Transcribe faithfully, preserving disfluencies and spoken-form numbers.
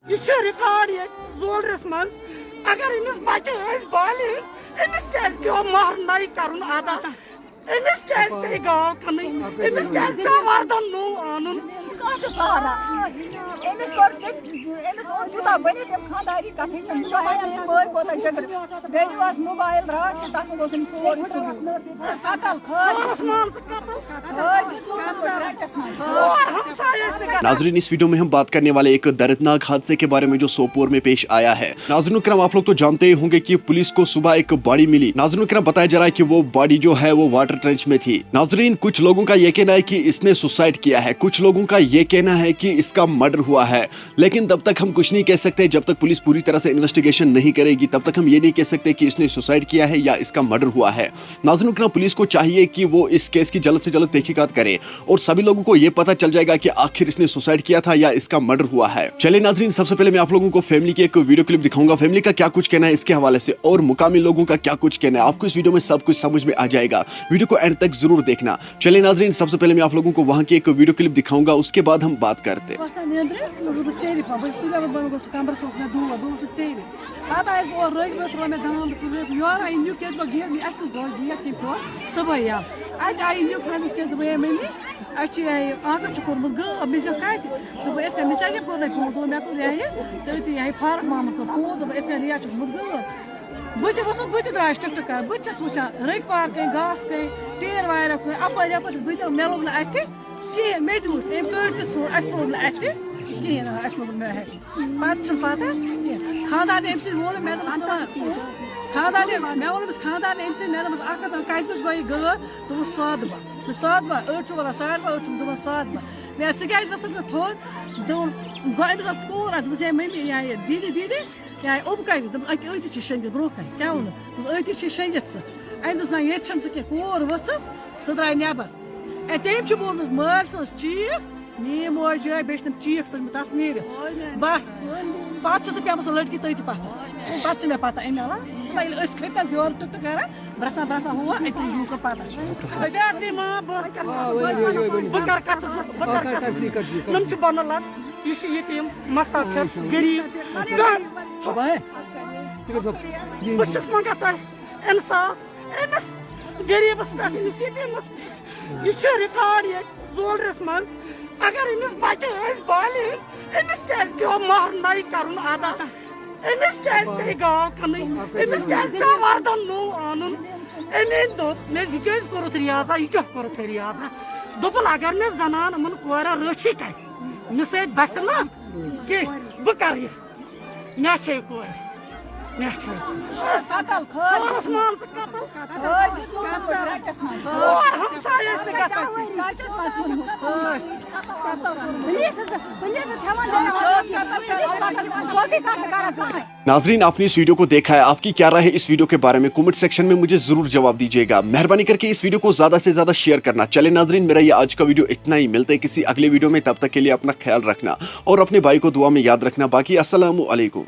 یہِ چھُ ریکارڈ ییٚتہِ زولرَس منٛز۔ اگر أمِس بچہٕ ٲسۍ بالغ، أمِس کیٛازِ پیوٚو مہر نَے کرُن ادا؟ أمِس کیٛازِ پیٚیہِ گاو کٕنٕنۍ؟ أمِس کیٛازِ پیوٚو وردن نوٚو اَنُن؟ کانٛہہ تہِ سہارا۔ أمِس کوٚر تہِ، أمِس اوٚن تیوٗتاہ بٔنِتھ، یِم خانٛداری کَتھٕے چھَنہٕ۔ یوٗتاہ ہٮ۪مہٕ یِم بٔلۍ کوتاہ جٔگرٕ۔ مےٚ نیوٗ اَز موبایل راتھ تہِ، تَتھ منٛز اوس أمِس سورُے سُہ۔ عقل خٲر۔ خٲر دِژ نہٕ سُہ رَچَس منٛز۔ خٲر۔ नाजरीन, इस वीडियो में हम बात करने वाले एक दर्दनाक हादसे के बारे में जो सोपोर में पेश आया है। नाजरीन कराम, आप लोग तो जानते ही होंगे कि पुलिस को सुबह एक बॉडी मिली। नाजरीन कराम, बताया जा रहा है कि वो बॉडी जो है वो वाटर ट्रेंच में थी। नाजरीन, कुछ लोगों का ये कहना है कि इसने सुसाइड किया है, कुछ लोगों का ये कहना है कि इसका मर्डर हुआ है, लेकिन तब तक हम कुछ नहीं कह सकते। जब तक पुलिस पूरी तरह से इन्वेस्टिगेशन नहीं करेगी, तब तक हम ये नहीं कह सकते कि इसने सुसाइड किया है या इसका मर्डर हुआ है। नाजरीन कराम, पुलिस को चाहिए कि वो इस केस की जल्द से जल्द तहकीकात करे और सभी लोगों को ये पता चल जाएगा कि आखिर इसने सुसाइड किया था या इसका मर्डर हुआ है। चलिए नाजरीन, सबसे पहले मैं आप लोगों को फैमिली की एक वीडियो क्लिप दिखाऊंगा, फैमिली का क्या कुछ कहना है इसके हवाले से और मुकामी लोगों का क्या कुछ कहना है। आपको इस वीडियो में सब कुछ समझ में आ जाएगा, वीडियो को एंड तक जरूर देखना। चलिए नाजरीन, सबसे पहले मैं आप लोगों को वहाँ की एक वीडियो क्लिप दिखाऊंगा, उसके बाद हम बात करते हैं। وۄتھان نیٚنٛدرِ، مےٚ دوٚپ، بہٕ ژیٚرِ پَہَم، بہٕ چھَس سُلہِ منٛز بَنٛگَس کَمرَس اوس مےٚ دود، بہٕ ؤژھٕس ژیٚرِ۔ پَتہٕ آیَس بہٕ اورٕ رٲگۍ بٲتھ ترٛوو مےٚ دام، بہٕ چھَس رٲگۍ، یورٕ آیہِ نیُک، کیٛازِ بہٕ گیٹ، اَسہِ کُس گوٚو گیٹ کِنۍ ترٛوو صُبحٲے یَلہٕ۔ اَتہِ آیہِ نیُک، مےٚ دوٚپُس، کیٛازِ دوٚپُن، ہے مٔمی، اَسہِ چھُ یہِ آنٛگَن چھُ کوٚرمُت گٲو، مےٚ دوٚپ، کَتہِ؟ دوٚپُن، یِتھ کٔنۍ، مےٚ ژےٚ کیٛاہ کوٚر نَے فون؟ دوٚپُن، مےٚ کوٚر یہِ ہا یہِ، تٔتی یہِ ہا یہِ فاروق محمد کوٚر فون، دوٚپُن، یِتھ کٔنۍ ریٹ چھُ گوٚمُت گٲو۔ بہٕ تہِ ؤژھٕس، بہٕ تہِ درٛایَس ٹِک ٹِک کَران۔ بہٕ تہِ چھَس وٕچھان رٔکۍ پار کَنۍ، گاسہٕ کَنۍ، ٹیٖر وارٮ۪و کَنۍ، اَپٲرۍ یَپٲرۍ چھَس بہٕ تہِ، مےٚ لوٚگ نہٕ اَتھِ کِہیٖنۍ۔ مےٚ تہِ وٕچھ، أمۍ کٔڑۍ تہِ ژھوٚن، اَسہِ لوٚگ نہٕ اَتھِ کِہیٖنۍ۔ آ، اَسہِ لوٚگ نہٕ اَتھِ۔ پَتہٕ چھُنہٕ پَتہ کینٛہہ۔ خانٛدارنہِ أمۍ سٕنٛدۍ ووٚن مےٚ، دوٚپُس، ژٕ وَن۔ خانٛدارنہِ، مےٚ ووٚن أمِس خانٛدارنہِ أمۍ سٕنٛدۍ، مےٚ دوٚپمَس، اَکھ ہَتھ کَژِ بَجہِ گوٚو یہِ گٲو؟ دوٚپُن، سَتھ بَجہِ۔ مےٚ سَتھ بَجہِ، أڑۍ چھُ وَنان ساڑِ باہ، أڑۍ چھِ دوٚپان سَتھ بَجہِ۔ مےٚ ژٕ کیٛازِ گژھکھ نہٕ تھوٚد؟ دوٚپُن، گوٚو أمِس ٲس کوٗر اَتھ، دوٚپمَس، ہے مٔمی، یہِ ہا یہِ دیٖدی، دیٖدی۔ یا اوٚب کَتہِ؟ دوٚپُن، أکہِ أتی چھِ شٔنٛگِتھ برٛونٛہہ کَنہِ۔ کیٛاہ ووٚنُکھ؟ دوٚپُن، أتی چھِ شٔنٛگِتھ سُہ۔ أمۍ دوٚپُس، نہ، ییٚتہِ چھَنہٕ سُہ کینٛہہ۔ کوٗر ؤژھٕس، سُہ درٛاے نٮ۪بَر۔ اے، تٔمۍ چھُ بوٗزمُت مٲلۍ سٕنٛز چیٖکھ، میٛٲنۍ موج یِہوٚے، بیٚیہِ چھِ تِم چیٖکھ سٔجمٕژ تَس نیٖرِتھ۔ بَس، پَتہٕ چھِ سُہ پیٚمٕژ سۄ لٔڑکی تٔتھۍ پَتھَر۔ پَتہٕ چھِ مےٚ پَتہ اَمہِ علاوٕ۔ نہ، ییٚلہِ أسۍ کھٔتۍ نہ زیورٕ ٹُک ٹُک کَران، برٛسان برٛسان ہُہ، أتی یوٗکہ پَتہ چھِ۔ بہٕ کَرٕ کَتھ، بہٕ کَرٕ کَتھ، بہٕ کَرٕ کَتھ۔ یِم چھِ بَنان لَگ، یہِ چھِ ییٚتہِ یِم مسافر، غریٖب۔ بہٕ چھَس منٛگان تۄہہِ اِنصاف أمِس غریٖبَس پٮ۪ٹھ، أمِس یتیٖمَس پٮ۪ٹھ۔ یہِ چھُ ریکارڈ ییٚتہِ زولرَس منٛز۔ اگر أمِس بَچہٕ ٲسۍ بالغ، أمِس کیٛازِ پیوٚو مہر نَے کَرُن ادا؟ أمِس کیٛازِ پیٚیہِ گاو کٕنٕنۍ؟ أمِس کیٛازِ پیوٚو وردن نوٚو اَنُن؟ أمۍ أمۍ دوٚپ، مےٚ یہِ کیٛازِ کوٚرُتھ ریاضہ؟ یہِ کیٛاہ کوٚرُتھ ژےٚ ریاضہ؟ دوٚپُن، اگر مےٚ زنان یِمَن کورٮ۪ن رٔچھِ کَتہِ؟ مےٚ سۭتۍ بَسہِ نہ کینٛہہ، بہٕ کَرٕ یہِ۔ مےٚ چھے کورِ، مےٚ چھے۔ قتل خٲر خٲرس مان ژٕ قتل۔ خٲر دِژ نہٕ ژٕ رَچَس منٛز۔ اور ہمسایہِ ٲسۍ نہٕ گژھان۔ رَچَس منٛز ژھُنمُت۔ پُلیٖس حظ، پُلیٖس حظ ہٮ۪وان دِنہٕ۔ پُلیٖس پَتہٕ باقٕے ساتہٕ کران کٲم۔ नाजरीन, आपने इस वीडियो को देखा है, आपकी क्या राय है इस वीडियो के बारे में? कमेंट सेक्शन में मुझे जरूर जवाब दीजिएगा। मेहरबानी करके इस वीडियो को ज्यादा से ज्यादा शेयर करना। चले नाजरीन, मेरा ये आज का वीडियो इतना ही। मिलते हैं किसी अगले वीडियो में, तब तक के लिए अपना ख्याल रखना और अपने भाई को दुआ में याद रखना। बाकी अस्सलाम वालेकुम।